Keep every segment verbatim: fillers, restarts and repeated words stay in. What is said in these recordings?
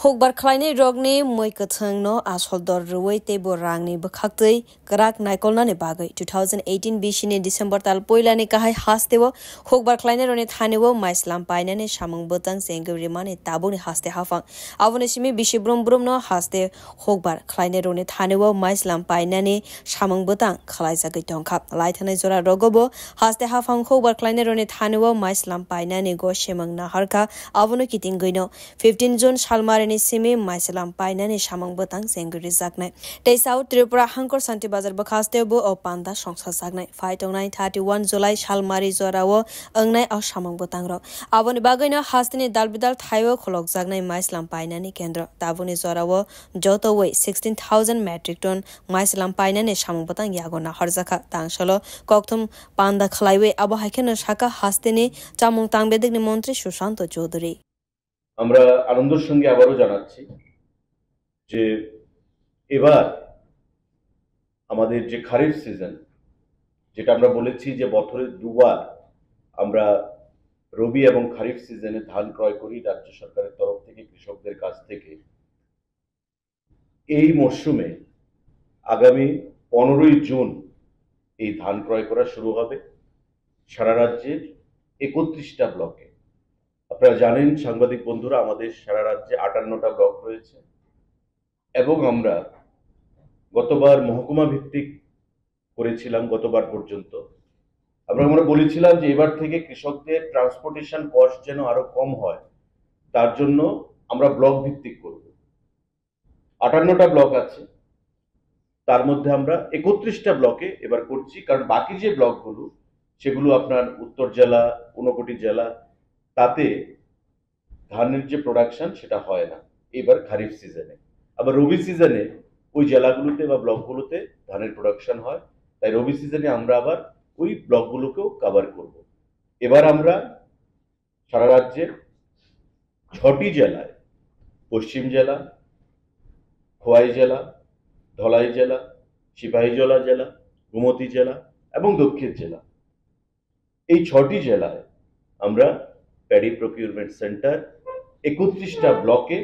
Hukbar khlainai rokni mui kwthwngno asol dor rwui teibo rangni bwkhaktwi kwrak naikolnani bagwi two thousand eighteen bisini December tal poilani kahai hasteo hukbar khlainai rokni thanio maislam painani samung bwtang chengwi rimani tabukni haste haphang. Aboni simi bisi brum brumno haste hukbar khlainai rokni thanio maislam painani samung bwtang khlaijagwi tongkha. Laithanai jora rogobo haste haphang hukbar khlainai rokni thanio maislam painani go semang naharkha. Abono kitingwino fifteen June salmarini simi maislam painani samung bwtang chengwi rijaknai. Tei South Tripura Hangkor Santi Bazar bwkhasteo bo o panda songsajaknai. Phai tongnai thirty one July salmari jorao wngnai o samung bwtangrok. Aboni bagwino hasteni dalbidal thaio khulokjaknai maislam painani kendro. Tabukni jorao jotoi sixteen thousand metric ton maislam painani samung bwtang yago nahorjakha. Tangsalo kokthum panda khlaiwi abo hai kheno sakha hasteni chamung tangbedekni montri Sushanto Chowdhury. আমরা আনন্দের সঙ্গে আবারও জানাচ্ছি যে এবার আমাদের যে খারিফ সিজন, যেটা আমরা বলেছি যে বছরে দুবার আমরা রবি এবং খারিফ সিজনে ধান ক্রয় করি রাজ্য সরকারের তরফ থেকে কৃষকদের কাছ থেকে, এই মরশুমে আগামী পনেরোই জুন এই ধান ক্রয় করা শুরু হবে সারা রাজ্যের একত্রিশটা ব্লকে। আপনারা জানেন সাংবাদিক বন্ধুরা, আমাদের সারা রাজ্যে আটান্নটা ব্লক রয়েছে এবং আমরা গতবার মহকুমা ভিত্তিক করেছিলাম গতবার পর্যন্ত। আমরা আমরা বলেছিলাম যে এবার থেকে কৃষকদের ট্রান্সপোর্টেশন কস্ট যেন আরো কম হয়, তার জন্য আমরা ব্লক ভিত্তিক করব। আটান্নটা ব্লক আছে, তার মধ্যে আমরা একত্রিশটা ব্লকে এবার করছি, কারণ বাকি যে ব্লকগুলো, সেগুলো আপনার উত্তর জেলা, ঊনকোটি জেলা, তাতে ধানের যে প্রোডাকশন সেটা হয় না এবার খারিফ সিজনে। আবার রবি সিজনে ওই জেলাগুলোতে বা ব্লকগুলোতে ধানের প্রোডাকশন হয়, তাই রবি সিজনে আমরা আবার ওই ব্লকগুলোকেও কভার করব। এবার আমরা সারা রাজ্যের ছটি জেলায়, পশ্চিম জেলা, খোয়াই জেলা, ধলাই জেলা, সিপাহীজলা জেলা, গোমতী জেলা এবং দক্ষিণ জেলা, এই ছটি জেলায় আমরা প্যাডি প্রকিউরমেন্ট সেন্টার একত্রিশটা ব্লকে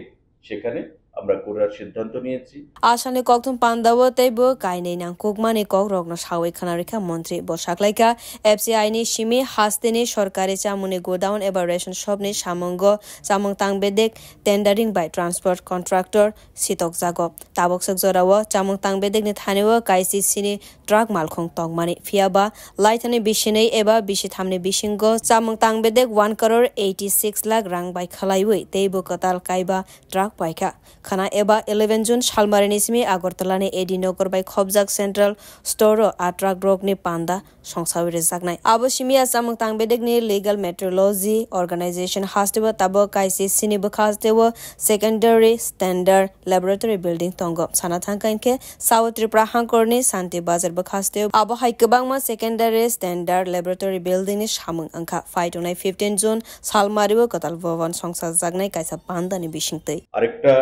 সেখানে আমরা করার সিদ্ধান্ত নিয়েছি। Asani kokthum pandao teibo kainwi nangkukmani kokrokno sawi khwnarikha montri. Bo saklaikha F C I ni simi hasteni sorkari chamungni godown eba ration shopni samungo chamung tangbedek tendering bai transport contractor sitokjago. Tabokswk jorao chamung tangbedekni thanio kaisi sini truck malkhung tongmani. Phiyaba laithani bisinwi eba bisithamni bisingo chamung tangbedek one crore eighty six lakh rang bai khlaiwi teibo kwtal kaiba truck paikha. Khana eba eleven June salmarini simi Agartala ni A D Nagar bai khopjak Central Store o a truck rokni panda songsawi rijaknai. Abo simi a chamung tangbedekni Legal Metrology Organization hasteo tabok kaisi sini bwkha hasteo Secondary Standard Laboratory Building tongo. Sana thangkha hinkhe South Tripura hangkorni Santi Bazar bwkha hasteo abo hai kwbangma Secondary Standard Laboratory Building ni samung wngkha. Phai tongnai fifteen June salmario kwtal Bhavan songsajaknai kaisa pandani bisingtwi. আরেকটা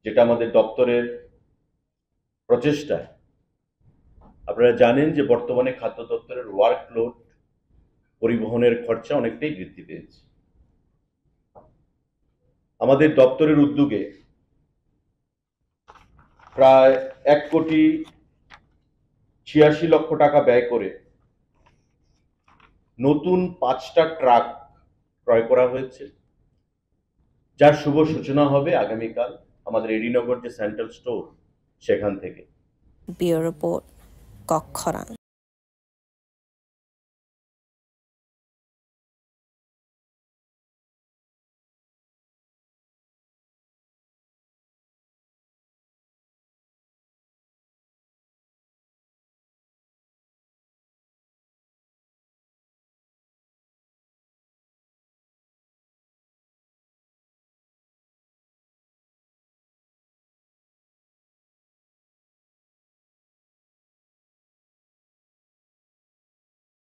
যেটা আমাদের দপ্তরের প্রচেষ্টা, আপনারা জানেন যে বর্তমানে খাদ্য দপ্তরের ওয়ার্কলোড, পরিবহনের খরচা অনেকটাই বৃদ্ধি পেয়েছে। আমাদের দপ্তরের উদ্যোগে প্রায় এক কোটি ছিয়াশি লক্ষ টাকা ব্যয় করে নতুন পাঁচটা ট্রাক ক্রয় করা হয়েছে, যার শুভ সূচনা হবে আগামীকাল আমাদের এডিনগর যে সেন্ট্রাল স্টোর, সেখান থেকে। Bureau Report, Kokkhorang.